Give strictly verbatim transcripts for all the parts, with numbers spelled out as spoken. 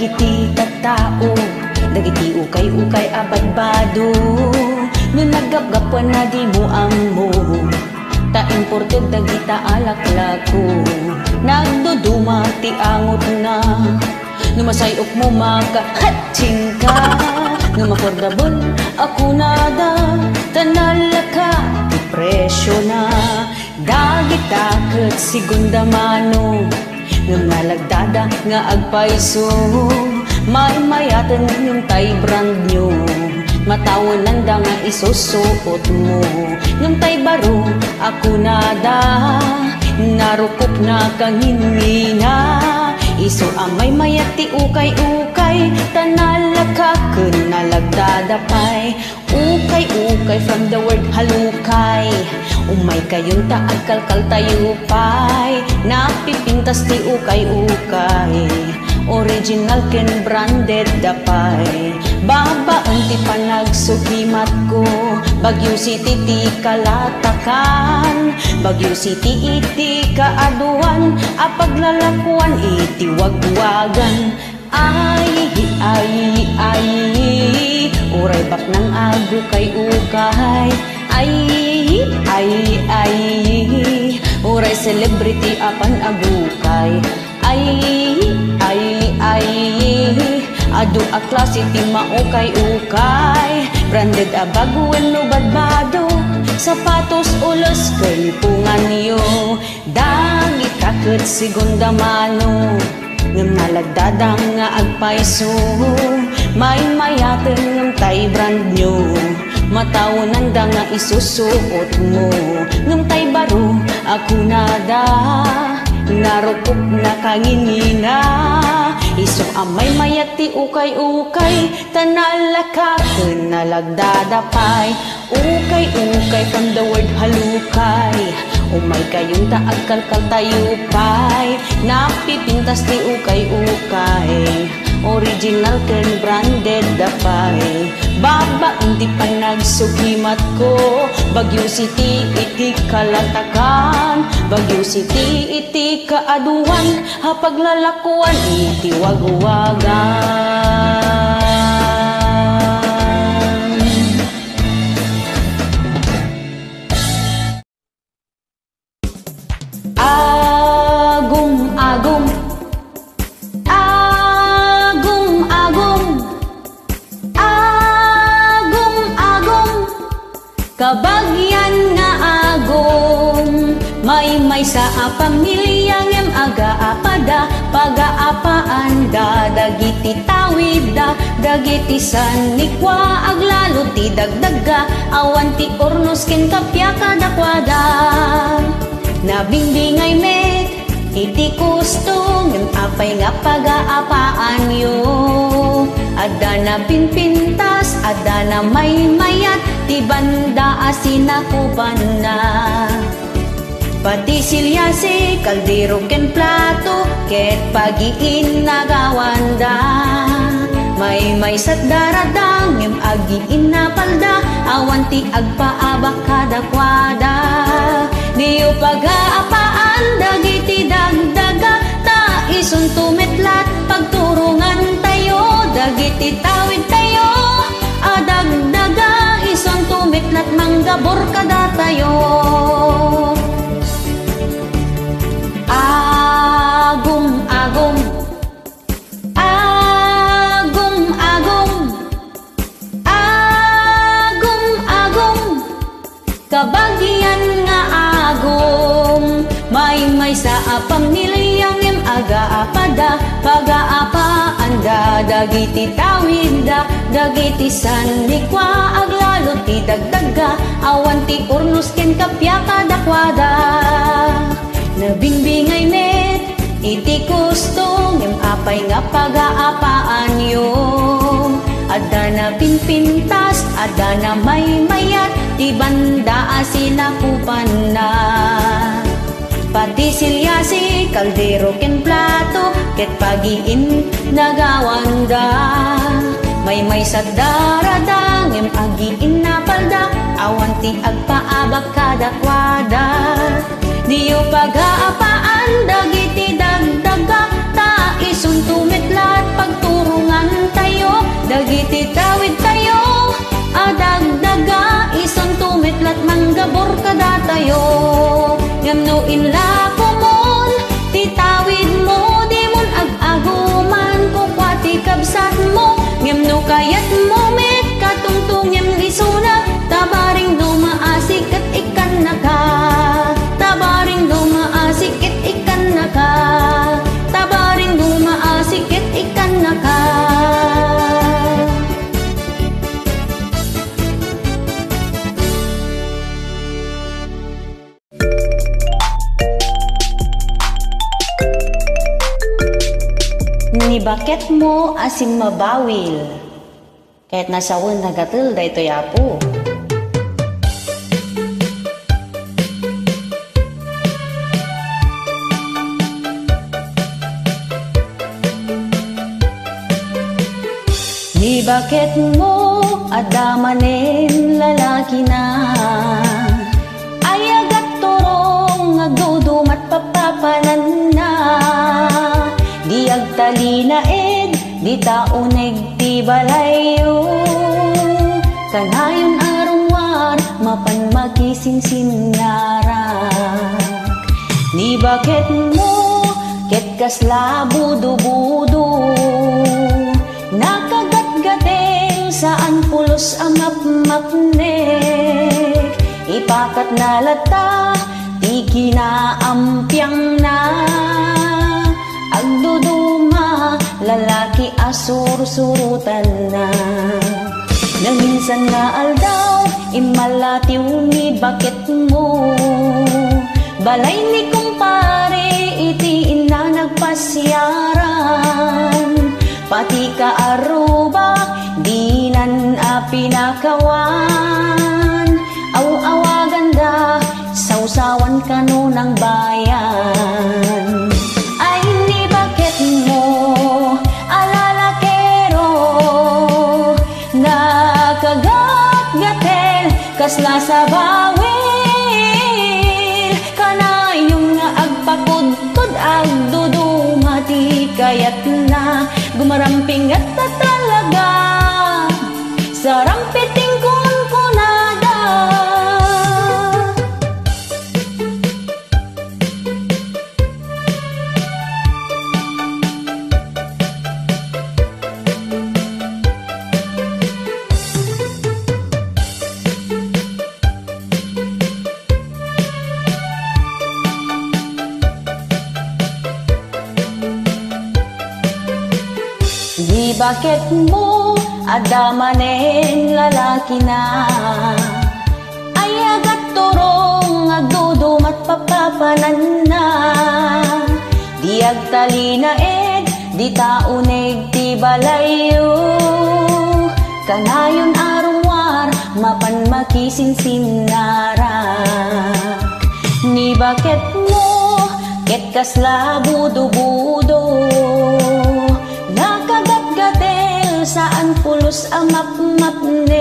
Iti tattao, dagiti ukay-ukay a badbado, no naggapgapuanna dimo ammo, ta imported dagita a laklako. Nagduduma ti angotna. No masay-okmo, maka-hatching ka. No affordable a kunada, ta nalaka ti presiona. Dagita ket segunda mano, ngem nalagdada nga agpayso. Maymayaten ngem tay brand new, matawenanda nga isusuotmo. Ngem tay baro a kunada, narukopna kanginngina. Isu a maymayat ti ukay-ukay, ta nalaka ken nalagdada pay. Ukay-ukay from the word halukay. Umaykayonta, agkalkaltayo pay. Napipintas ti ukay-ukay. Original ken branded da pay. Babaen ti panagsukimatko, Baguio City ti kalatakan. Baguio City iti kaaduan a paglalakuan iti wagwagan. Ay, ay, ay, uray baknang agukay-ukay. Ay, ay, ay, uray celebrity a pan-agukay. Ay, ay, ay, adu a klase ti maukay-ukay. Branded a bag wenno badbado, sapatos, ulos, ken punganyo. Dagita ket segunda mano, ngem nalagdada nga agpayso. Maymayaten ngem tay brand new, matawenanda nga isusuotmo. Ngem tay baro a kunada, narukopna kanginngina. Isu a maymayat ti ukay-ukay, ta nalaka ken nalagdada pay. Ukay-ukay from the word halukay. Umaykayonta, agkalkaltayo pay. Napipintas ti ukay-ukay. Original ken branded da pay. Babaen ti panagsukimatko. Baguio City iti kalatakan. Baguio City iti kaaduan a paglalakuan iti wagwagan. Agum-agum. Agum-agum. Agum-agum. Kabagian nga agum. Maymaysa a pamilia ngem agaapada, pagaapaanda dagiti tawidda, dagiti sannikua, aglalo ti dagdagga, awan ti urnos ken kappia kadakuada. Nabingbingay met iti kusto, ngem apay nga pagaapaanyo? Adda napinpintas, adda namaymayat ti banda a sinakupanna. Pati siliasi, kaldero ken plato, ket pagiinnagawanda. Maymaysat darada, ngem agiinnapalda, awan ti agpaabak kadakuada. Diyo pagaapaan dagiti dagdaga, ta isunto met lat pagturongantayo dagiti tawidtayo a dagdaga, isunto met lat manggabur kadatayo. Agum-agum. Agum-agum. Agum-agum. Kabagian nga agum. Maymaysa a pamilia ngem agaapada, pagaapaanda dagiti tawidda, dagiti sannikua, aglalo ti dagdagga, awan ti urnos ken kappia kadakuada. Nabingbingay met iti kusto, ngem apay nga pagaapaanyo? Adda napinpintas, adda namaymayat ti banda a sinakupanna. Pati siliasi, kaldero ken plato, ket pagiinnagawanda. Maymaysat darada, ngem agiinnapalda, awan ti agpaabak kadakuada. Diyo pagaapaan dagiti dagdagga, ta isunto met lat pagtu- Pabor kadatayo, ngem no inlakomon ti tawidmo, dimon ag-aguman kukua ti kabsatmo, ngem no kayatmo met katungtong ngem isunak, ta bareng no maasik ket ikkannaka, ta bareng no maasik ket ikkannaka, ta bareng no maasik ket ikkannaka. Ni baketmo a simmabawil. Ket nasawen nagatel daytoy, Apo. Ni baketmo, adda manen lalakina. Ay agatturong, agdudumat papapananna. Di agtalinaed, dita uneg ti balayyo. Kanayon a rummuar, mapan makisinsinnarak. Ni baketmo, ket kasla budubudo. Nakagatgatel, saan pulos a mapmapnek. Ipakatna latta ti kinaampiangna. Agduduma, lalaki a sursurutanna. Naminsan nga aldaw, immallatiw ni baketmo. Balay ni kumpare iti inna nagpasiaran. Pati kaarrubak, dinan a pinakawan. Aw-awaganda, sawsawan kano nang bayan. Ay ni baketmo a lalakero, nakagatgatel, kasla sabawil. Kanayon nga agpakudkod, agduduma ti kayatna. Gumaramping ngata talaga, sarampiting kunkunada. Di baketmo, adda manen lalakina. Ay agatturong, agdudumat papapananna. Di agtalinaed, dita uneg ti balayyo. Kanayon a rummuar, mapan makisinsinnarak. Ni baketmo, ket kasla budubudo. Nakagatgatel, saan pulos a mapmapnek.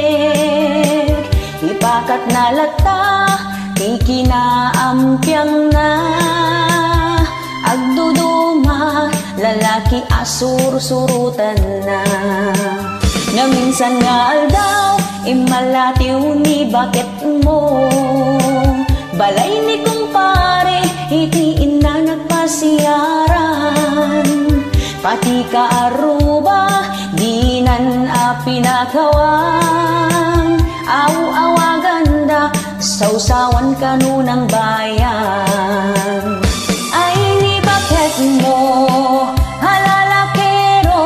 Ipakatna latta ti kinaampiangna. Agduduma, lalaki a sursurutanna. Naminsan nga aldaw, immallatiw ni baketmo. Balay ni kumpare, iti inna nagpasiaran. Pati kaarruba, dinan a pinakawan. Aw-awaganda, sawsawan kano nang bayan. Ay ni baketmo a lalakero,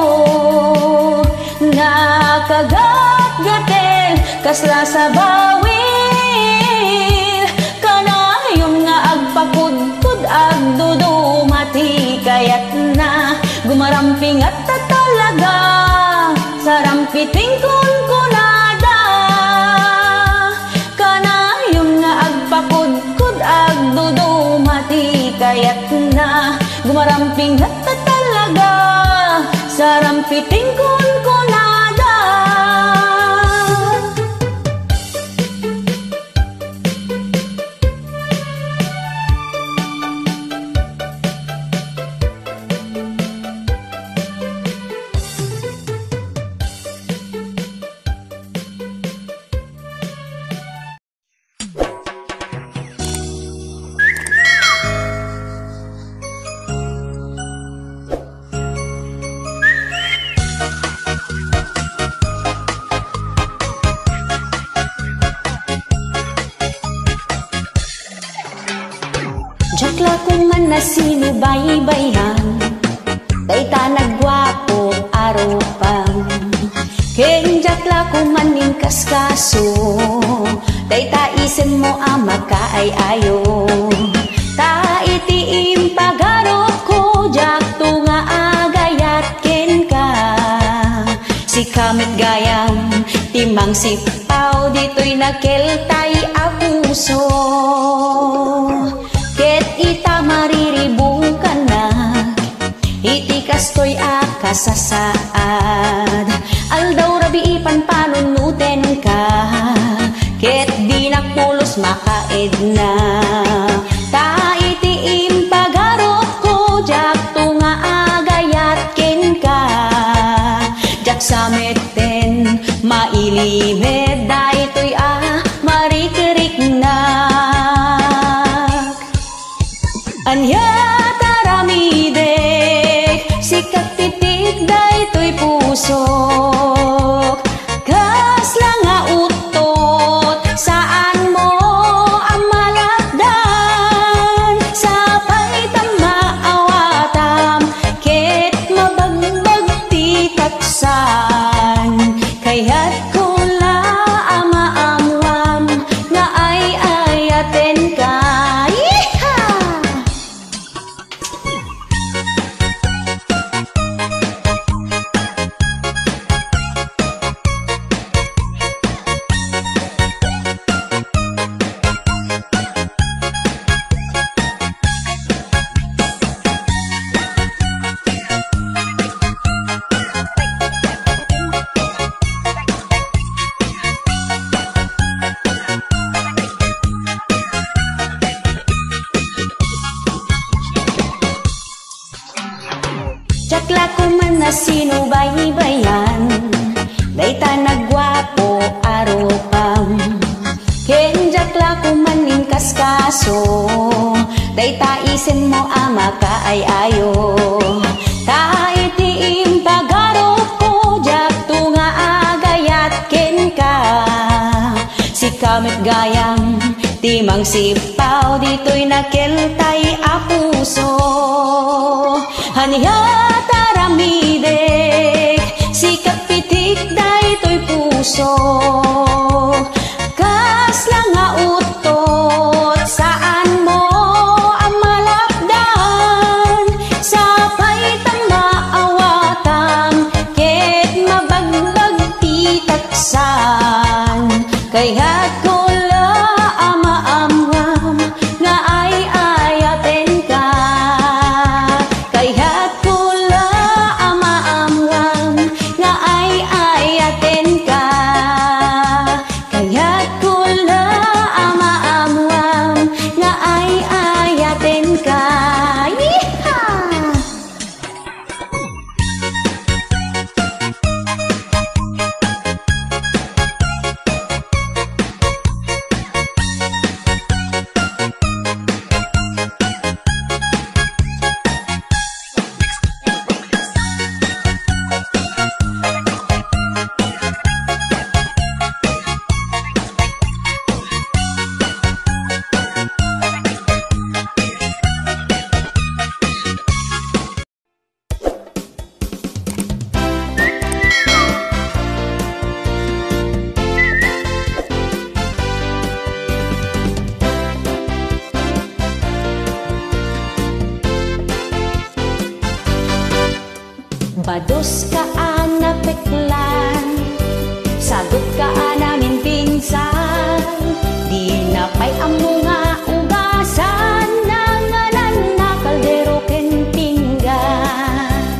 nakagatgatel, kasla sabawil. Kanayon nga agpakudkod, agduduma ti kayatna. Gumaramping ngata talaga, sarampiting kunkunada. Kanayon nga agpakudkod, agduduma ti kayatna. Gumaramping ngata talaga, sarampiting kunkunada. Diak la koman a sinubaybayan dayta nagguapo a rupam. Ken diak la koman inkaskaso dayta isemmo a makaay-ayo. Ta iti impagarupko, diakto nga agayat kenka. Sika met gayam ti mangsippaw ditoy nakeltay a puso. Ket ita mariribukanak iti kastoy a kasasaad. Aldaw rabii panpanunotenka, ket dinak pulos makaedna. Ta iti impagarupko, diakto nga agayat kenka. Diak sa metten mailimed daytoy a marikriknak. Ania ta aramidek, sika pitik daytoy pusok. Kasla nga uttot, saanmo a malapdan. Sapay ta maawatam, ket mabagbag ti taksan. Kayatko la a maammuam nga ay-ayatenka. Yeehaw! Diak la koman a sinubaybayan dayta nagguapo a rupam. Ken diak la koman inkaskaso dayta isemmo a makaay-ayo. Ta iti impagarupko, diakto nga agayat kenka. Sika met gayam ti mangsippaw ditoy nakeltay a puso. Ania ta aramidek, sika pitik daytoy puso. Kasla nga uttot, saanmo a malapdan. Sapay ta maawatam, ket mabagbag ti taksan. Kayatko la a maammuam nga ay-ayatenka. Kayatko la a maammuam nga ay-ayatenka. Kayatko la a maammuam nga ay-ayatenka. Yeehaw! Badoska a napeklan, sagutka a naminpinsan, dina pay ammo nga ugasan, nangananna kaldero ken pinggan.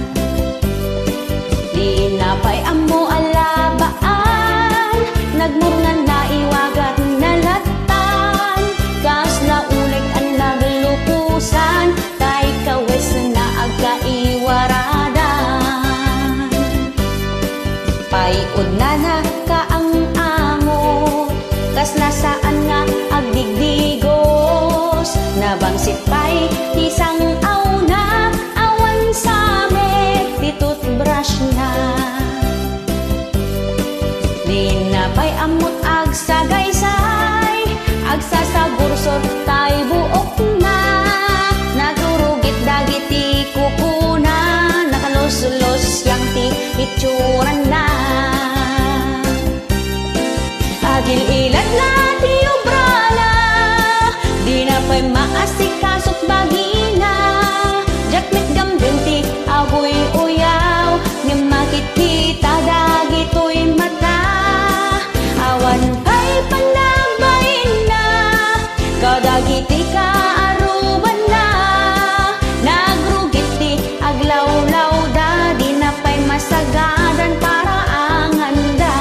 Dina pay ammo a labaan, nagmurngan, naiwagat, nalattan, kasla uleg a naglukosan, tay kawesna agkaiwaradan. Pay-odnana kaang-angot, kasla saan nga agdigdigos. Nabangsit pay ti sang-awna, awan sa met ti toothbrushna. Dina pay ammot agsagaysay, agsasagursot tay buokna. Asikasot bagina, diak met gamden ti aguy-uyaw, ngem makitkita dagitoy mata. Awan pay panagbainna kadagiti kaarubanna. Nagrugit ti aglawlawda, dina pay masagadan paraanganda.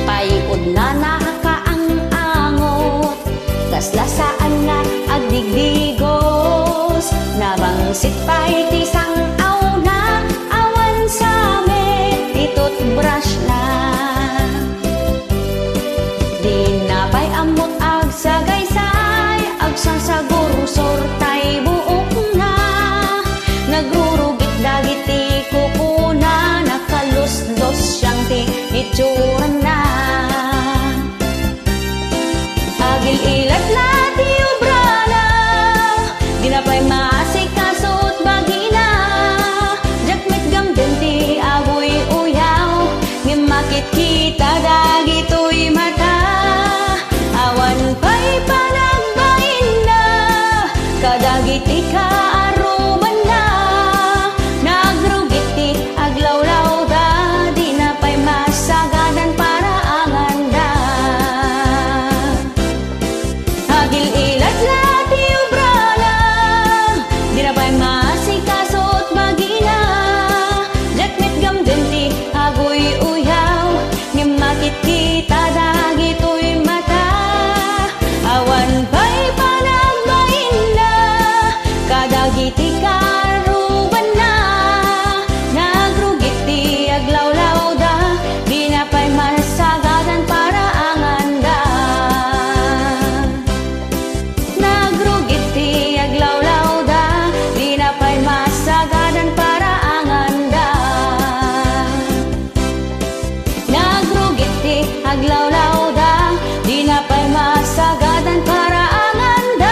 Paiudna nakaang-angot, kasla saan nga agdigdigos. Nabangsit pay ti sang-awna, awan sa met ti toothbrushna. Dina pay ammot agsagaysay, agsasagursor tay buokna. Nagrurugit dagiti kukuna, nakaluslos siang ti itsurana. Agil-ilad la ti obrana, dina pay maasikasot bagina. Diak met gamden ti aguy-uyaw, ngem makitkita dagitoy mata. Awan pay panagbainna kadagiti kaarubanna. Nagrugit ti aglawlawda, dina pay masagadan paraanganda. Agil-ilad la ti obrana, dina pay maasikasot bagina. Diak met gamden ti aguy-uyaw, ngem makitkita dagitoy mata. Awan pay panagbainna kadagiti kaarubanna. Nagrugit ti aglawlawda, dina pay masagadan paraanganda. Nagrugit ti aglawlawda, dina pay masagadan paraanganda. Nagrugit ti aglawlawda, dina pay masagadan paraanganda.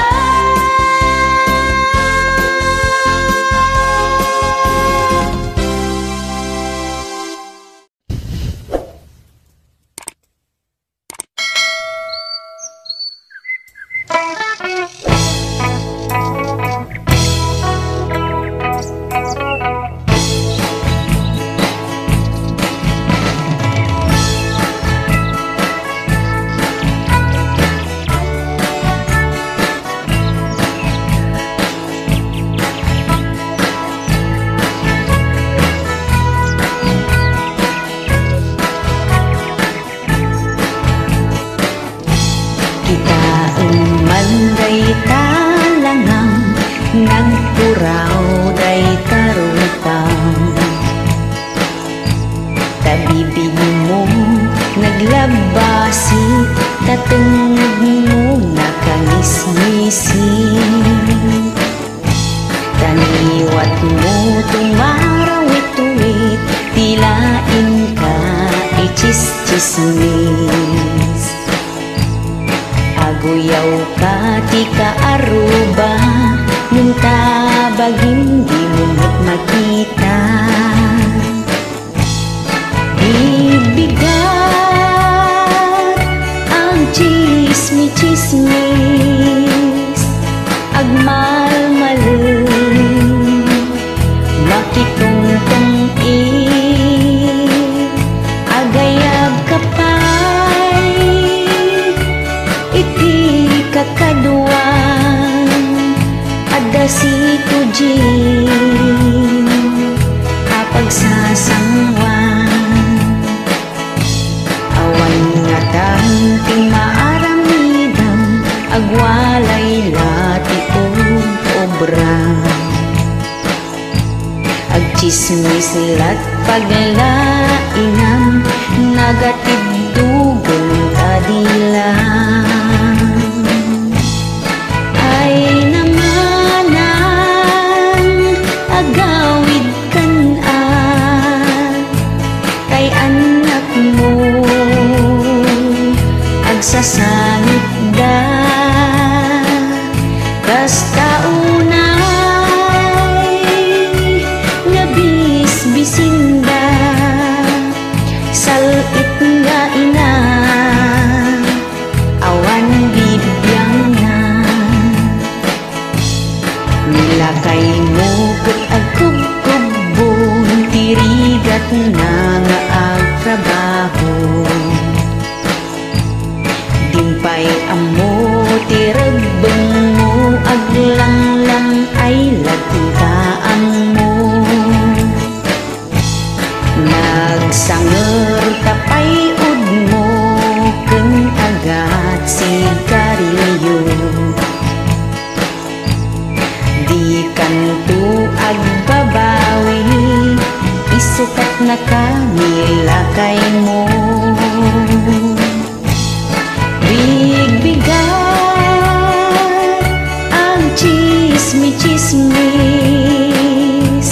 Kitaem man dayta langang, nagpuraw dayta rupam. Ta bibigmo naglabbasi, ta tengngegmo nakangisngisi. Ta niwatmo tumarawitwit, ti laengka ichischismis. Aguyawka ti kaaruba, ngem ta bagim dimo met makita. Bibbigat, agchismichismis, agmalmalem, makitungtong-it, agayabka pay iti kakaduan. Adda situdin a pagsasanguan. Awan ngatan ti maaramidam, agwalay la ti ob-obra. Agchismis la't paglaingam, nagatiddogen ta di la. Ay namanan, agawidkan a, tay annakmo, agsasangitda. na nga agtrabaho. Dimpay ammo ti regbengmo, aglanglang ay lagtaanmo. Nagsangerta pay udmo ken agat sigarilyo. Dikanto agbabawi, isu ket nakami lakaymo. Bigbigat, agtsismi-tsismis,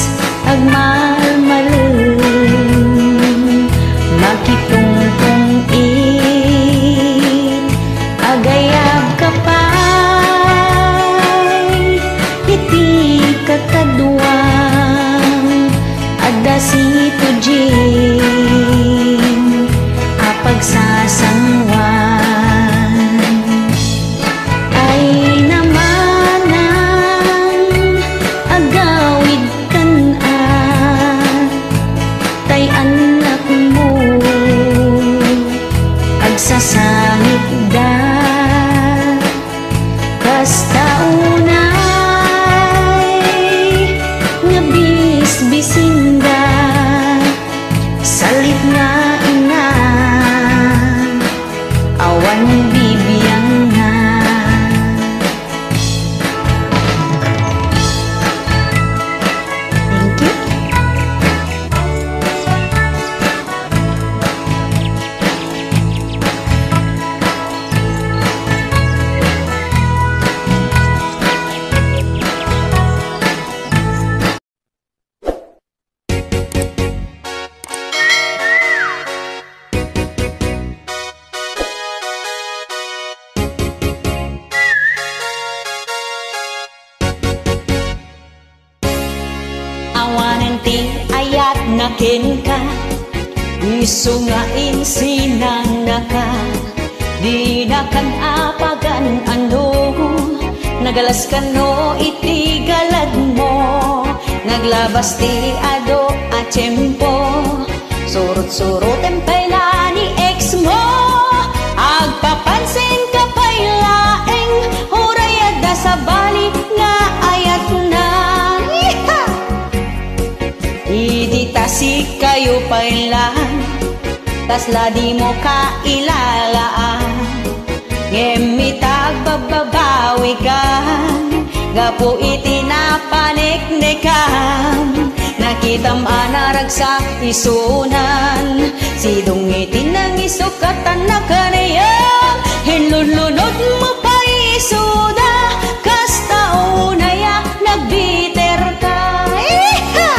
agmalmalem, makitungtong-it, agayab ka pay iti kakaduam. Adda situdin a pagsasanguan. Ay namanang agawid kan a, tay annakmo agsasangitda. Kasta unay nga bisbisinda, salit nga ina, awan bibiangna. Thank you. Awanen ti ayatna kenka, isu nga insinannaka. Dinakan apagan-ano, nagalas kano iti galadmo, naglabas ti adu a tiempo. Surot-surotem pay la ni ex mo. Agpapansin ka pay laeng, uray adda sabali nga ayatna. Iha! Idi ta sikayo pay la, kasla dimo kailalaan. Ngem ita agbabbabawikan gapu iti napaneknekan. Nakitam a naragsak isunan, sidung iti nangisukatan a kanayon. Hinlunlunod mo pay isuda, kasta unay a nagbiterka. Iha!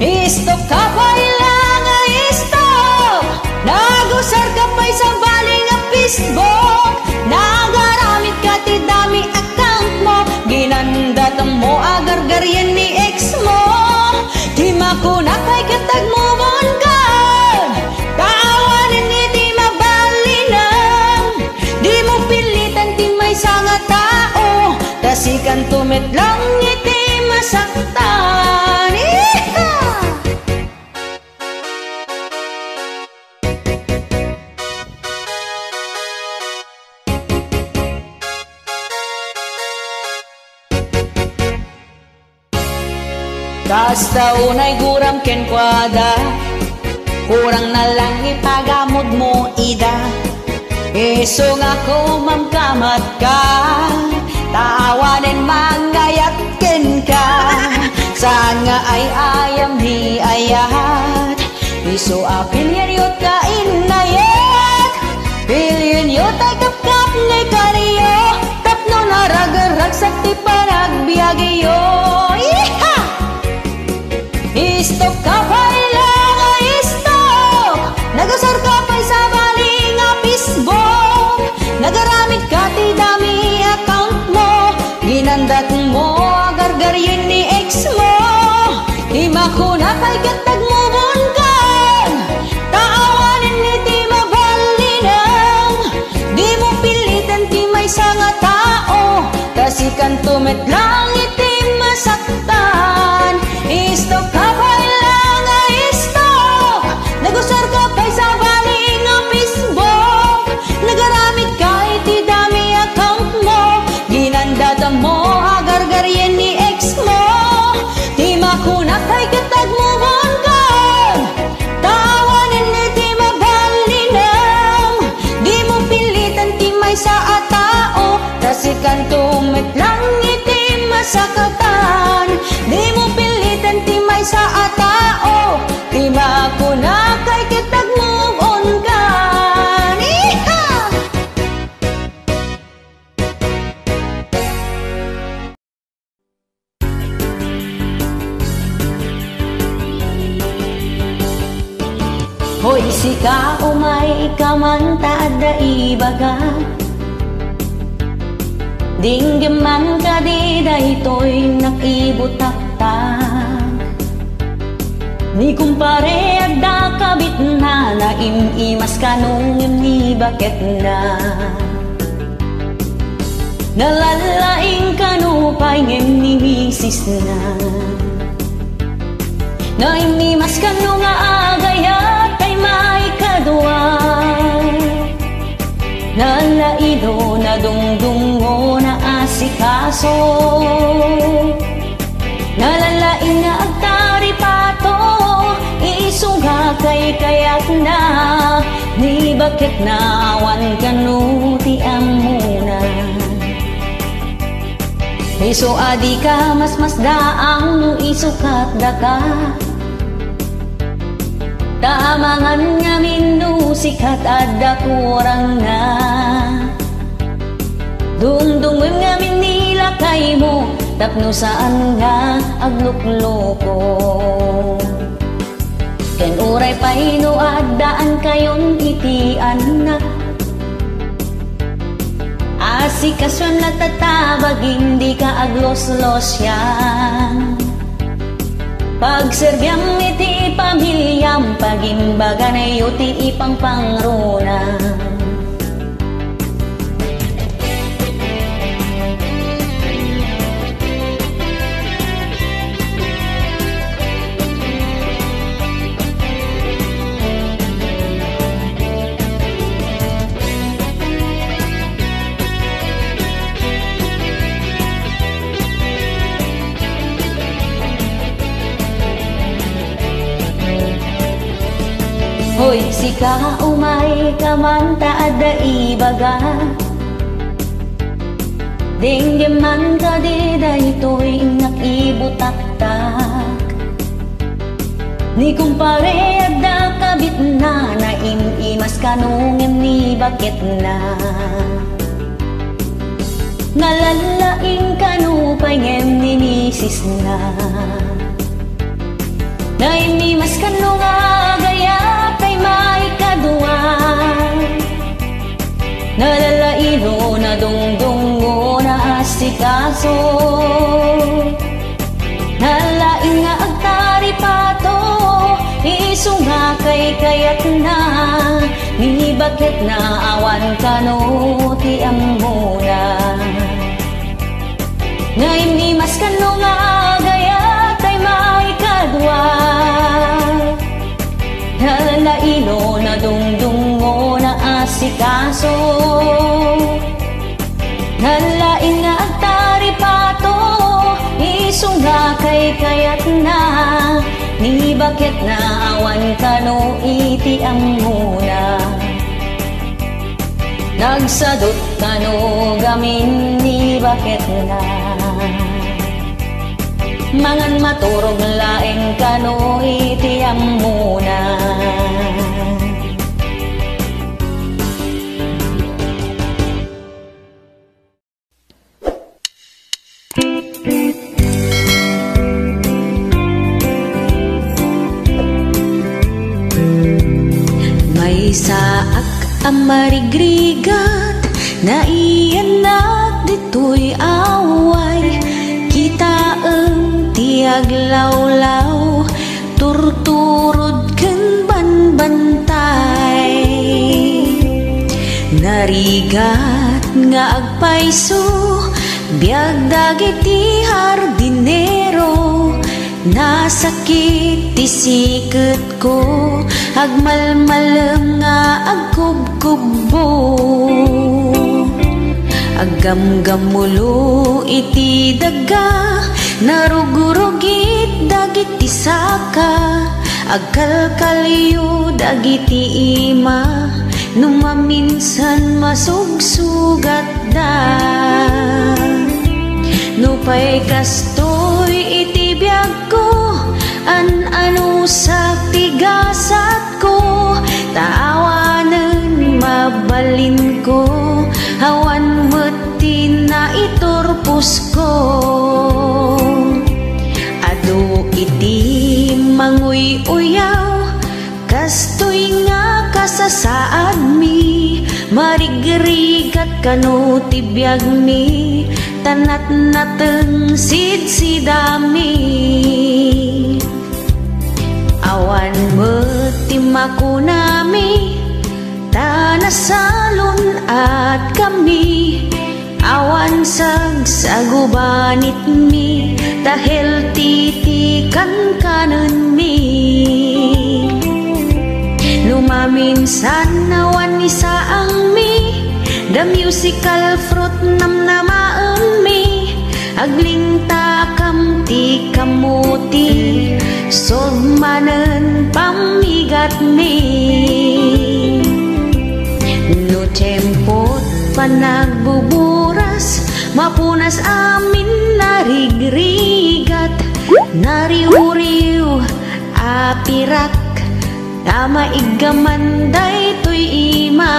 Istok ka pay la nga istok. Nagusar ka pay sabali nga Facebook. Nagaramid ka ti dummy account mo. Ginandat mo a gargarien ni ex mo. Ti makuna pay ket agmove on ka. Ta awanen iti mabalinem. Dimo pilitan ti maysa nga tao. Ta sikanto met lang iti masaktan. Iha! Kasta unay guram kenkuada, kurang na lang ipagamodmo ida. Isu nga kumamkamat ka, ta awanen mangayat kenka. Saan nga ay-ayam ni ayat, isu a pilienyo ta innayat. Pilienyo tay kapkapnekaniyo, tapno naragraksak ti panagbiagyo. Iha! Istok ka pay la nga istok. Nagusar ka pay sabali nga Facebook. Nagaramid ka ti dummy account mo. Ginandat mo a gargarien ni ex mo. Ti makuna pay ket agmove on ka. Ta awanen iti mabalinem. Dimo pilitan ti maysa nga tao. Ta sikanto met lang iti masaktan. Istok ka pay la nga Sika umay ka man ta adda ibaga. Dinggem man kadi daytoy nakibutaktak. Ni kumpare adda kabitna, naim-imas kano ngem ni baketna. Nalalaing kano pay ngem ni misisna. Naim-imas kano nga agayat tay maikadua. Nalaino, nadungdungngo, naasikaso. Nalalaing nga agtaripato, isu nga kaykayatna, ni baketna awan kano ti ammona. Isu a dika masmasdaan no isu ket daka. Ta amangan ngamin no sika adda kurangna. Dumdumem ngamin ni lakaymo tapno saan nga aglukloko. Ken uray pay no addaan kayon iti annak, asikasuem latta ta bagim dika agloslosian. Pagserbiam iti pamiliam, pagimbaganyo ti ipangpangruna. Hoy, sika, umay ka man ta adda ibaga. Denggem man kadi daytoy nga ibutaktak. Ni kumpare adda kabitna, naim-imas kano ngem ni baketna. Nalalaing kano pay ngem ni misisna. Naim-imas kano nga agayat tay maikadua. Nalalaino, nadungdungngo, naasikaso. Nalaing nga agtaripato, isu nga kaykayatna, ni baketna awan kano ti ammona. Naim-imas kano nga agayat tay maikadua. Nalaino, nadungdungngo, naasikaso. Nalaing nga agtaripato, isu nga kaykayatna, ni baketna awan kano iti ammona. Nagsadut kano gamin ni baketna. Mangan maturog laeng kano iti ammona. Maysaak a marigrigat, naiyanak ditoy away. Kitaem ti aglawlaw, turturod ken banbantay. Narigat nga agpayso, biag dagiti hardinero, nasakit ti siketko, agmalmalem nga agkubkubbo. Aggamgammulo iti daga, narugurugit dagiti saka, agkalkalio dagiti ima, no maminsan masugsugatda. Nupay kastoy iti biagko, an-anusak ti gasatko, ta awanen mabalinko, awan met ti naiturposko. Adu iti manguy-uyaw, kastoy nga sasaadmi, marigrigat kano ti biagmi, ta natnateng sidsidami. Awan met ti makunami, ta nasalun-atkami. Awan sagsagubanitmi, ta healthy ti kankanenmi. No maminsan awan ni saangmi, the musical fruit namnamaenmi, aglingtakam ti kamuti, solve manen pammigatmi. No tiempot panagbuburas, mapunas amin narigrigat, nariwriw a pirak, ta maiggaman daytoy ima.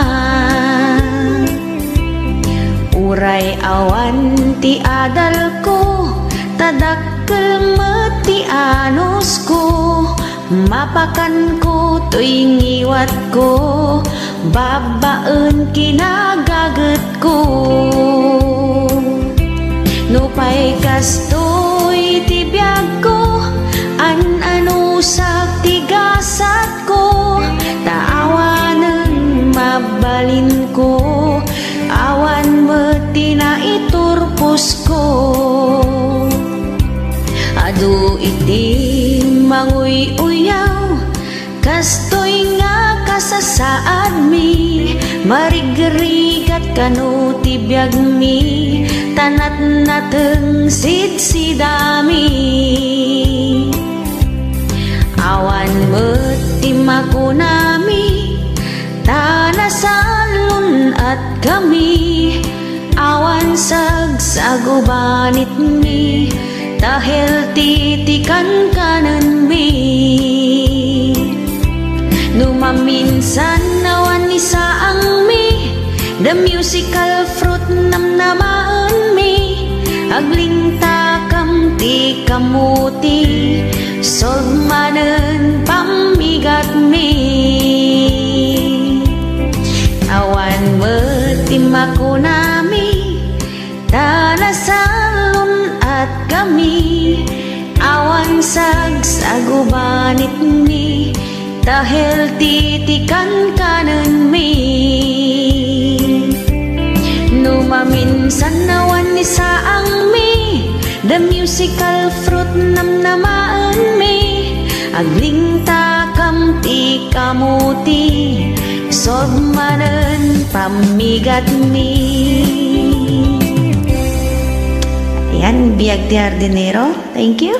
Uray awan ti adalko, ta dakkel met ti anusko, mapakanko toy ngiwatko, babaen kinagagetko. No pay kastoy ti biagko, an-anusak ti gasatko, ta awanen mabalinko, awan met ti naiturposko. Adu iti manguy-uyaw, kastoy nga kasasaadmi, marigrigat kano ti biagmi, ta natnateng sidsidami. Awan met ti makunami, ta nasalun-atkami. Awan sagsagubanitmi, ta healthy ti kankanenmi. No maminsan awan ni saangmi, the musical fruit namnamaenmi, aglingtakam ti kamuti, solve manen pammigatmi. Awan met ti makunami, ta nasalun-atkami. Awan sagsagubanitmi, ta healthy ti kankanenmi. No maminsan awan ni saangmi, the musical fruit namnamaenmi, aglingtakam ti kamuti, solve manen pammigatmi. Yan, biag ti hardinero. Thank you.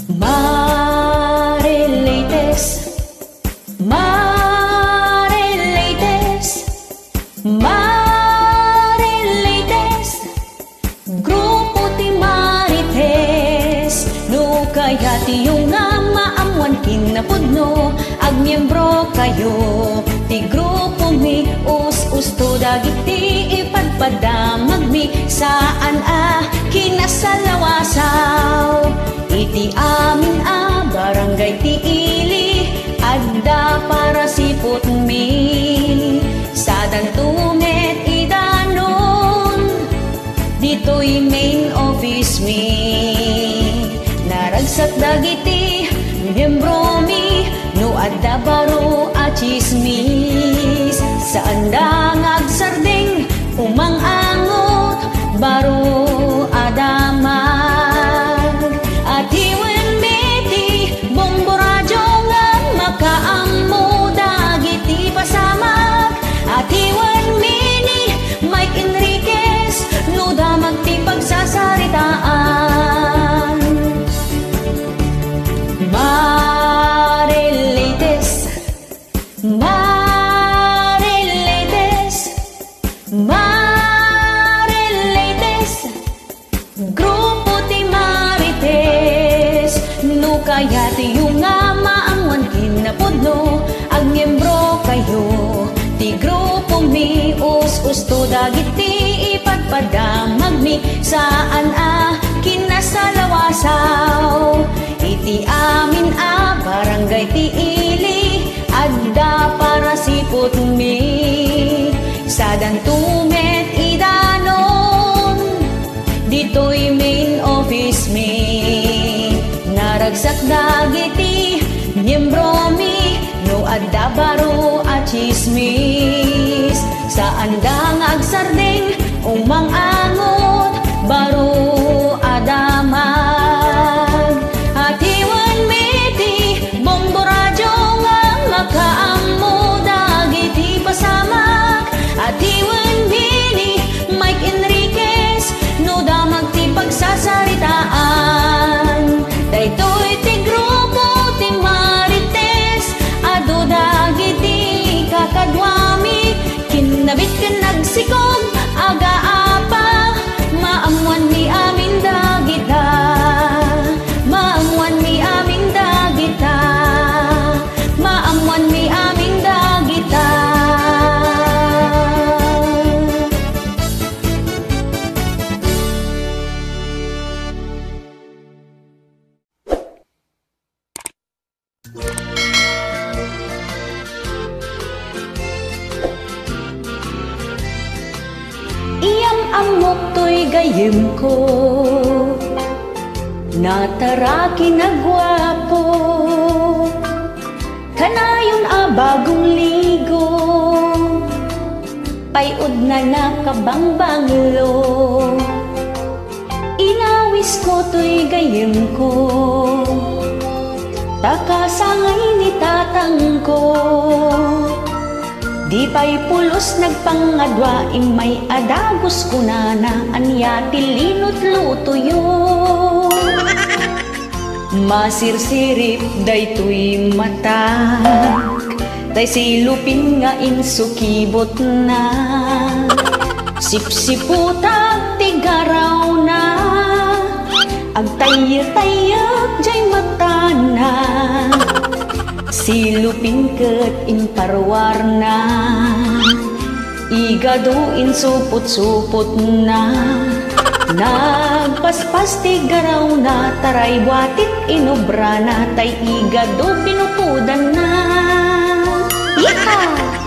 Mare Latest. Mare Latest. Mare Latest. Grupo ti Marites. No kayatyo nga maammuan kinapudno, agmiembrokayo ti grupomi. Us-usto dagiti ipadpadamagmi. Saan a kinasalawasaw. Iti amin a barangay ti ili, adda parasiputmi. Sadanto met idanon, ditoy main office mi. Naragsak dagiti miembromi no adda baro a tsismis. Saanda nga agsardeng, umang-angot, baro a damag. Atiwenmi ti Bombo Radio nga makaammo dagiti pasamak. Atiwenmi ni Mike Enriquez no damag ti pagsasaritaan. Mare Latest. Mare Latest. Mare Latest. Grupo ti Marites. No kayatyo nga maammuan kinapudno, agmiembrokayo ti grupomi. Us-usto dagiti ipadpadamagmi. Saan a kinas Salawasaw, iti amin a barangay ti ili, adda parasiputmi. Sadanto met idanon, ditoy main office mi. Naragsak dagiti miembromi, no adda baro a tsismis, saanda nga agsardeng, umang-angot, baro a damag. Atiwenmi ti Bombo Radio nga makaammo dagiti pasamak. Atiwenmi ni Mike Enriquez, no damag ti pagsasaritaan. Daytoy ti grupo ti Marites, adu dagiti kakaduami, kinnabit ken nagsikog, aga-apa, maammuanmi amin dagita, maammuanmi amin dagita, maammuanmi amin dagita. Iyam-ammok toy gayyemko, nataraki naguapo, kanayon a bagong ligo, pay-udna nakabangbanglo. Inawisko toy gayyemko, ta kasangay ni tatangko. Di pay pulos nagpangadua, immay a dagus kunana, ania ti linutlutoyo? Masirsirip daytoy matak, tay silupin nga insukibutna. Sipsiputak ti garawna, agtayyek-tayyek jay matana. Silupin ket imparuarna. Igadu insuputsuputna. Nagpaspas ti garawna, taray buatit inobrana, tay igadu binukodanna. Yeehaw!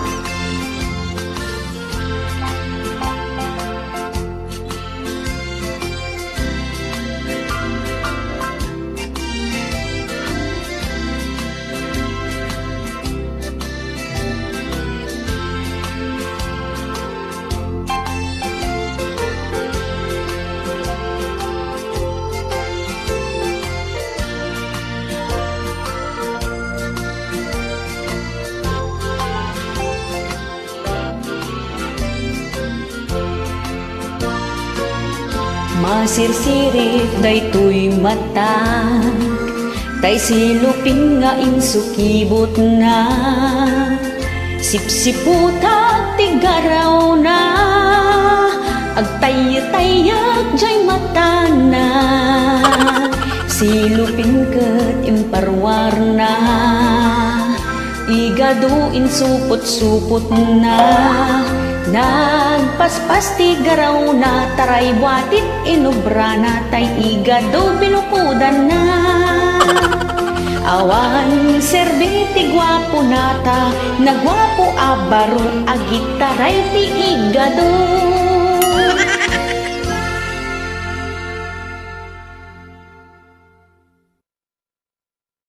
Masirsirip daytoy matak, tay silupin nga insukibutna. Sipsiputak ti garawna, agtayyek-tayyek jay matana. Silupin ket imparuarna. Igadu insuputsuputna, nagpaspas ti garawna, taray buatit inobrana, tay igadu binukodanna. Awan serbi ti guapo nata, naguapo a baro, agitaray ti igadu.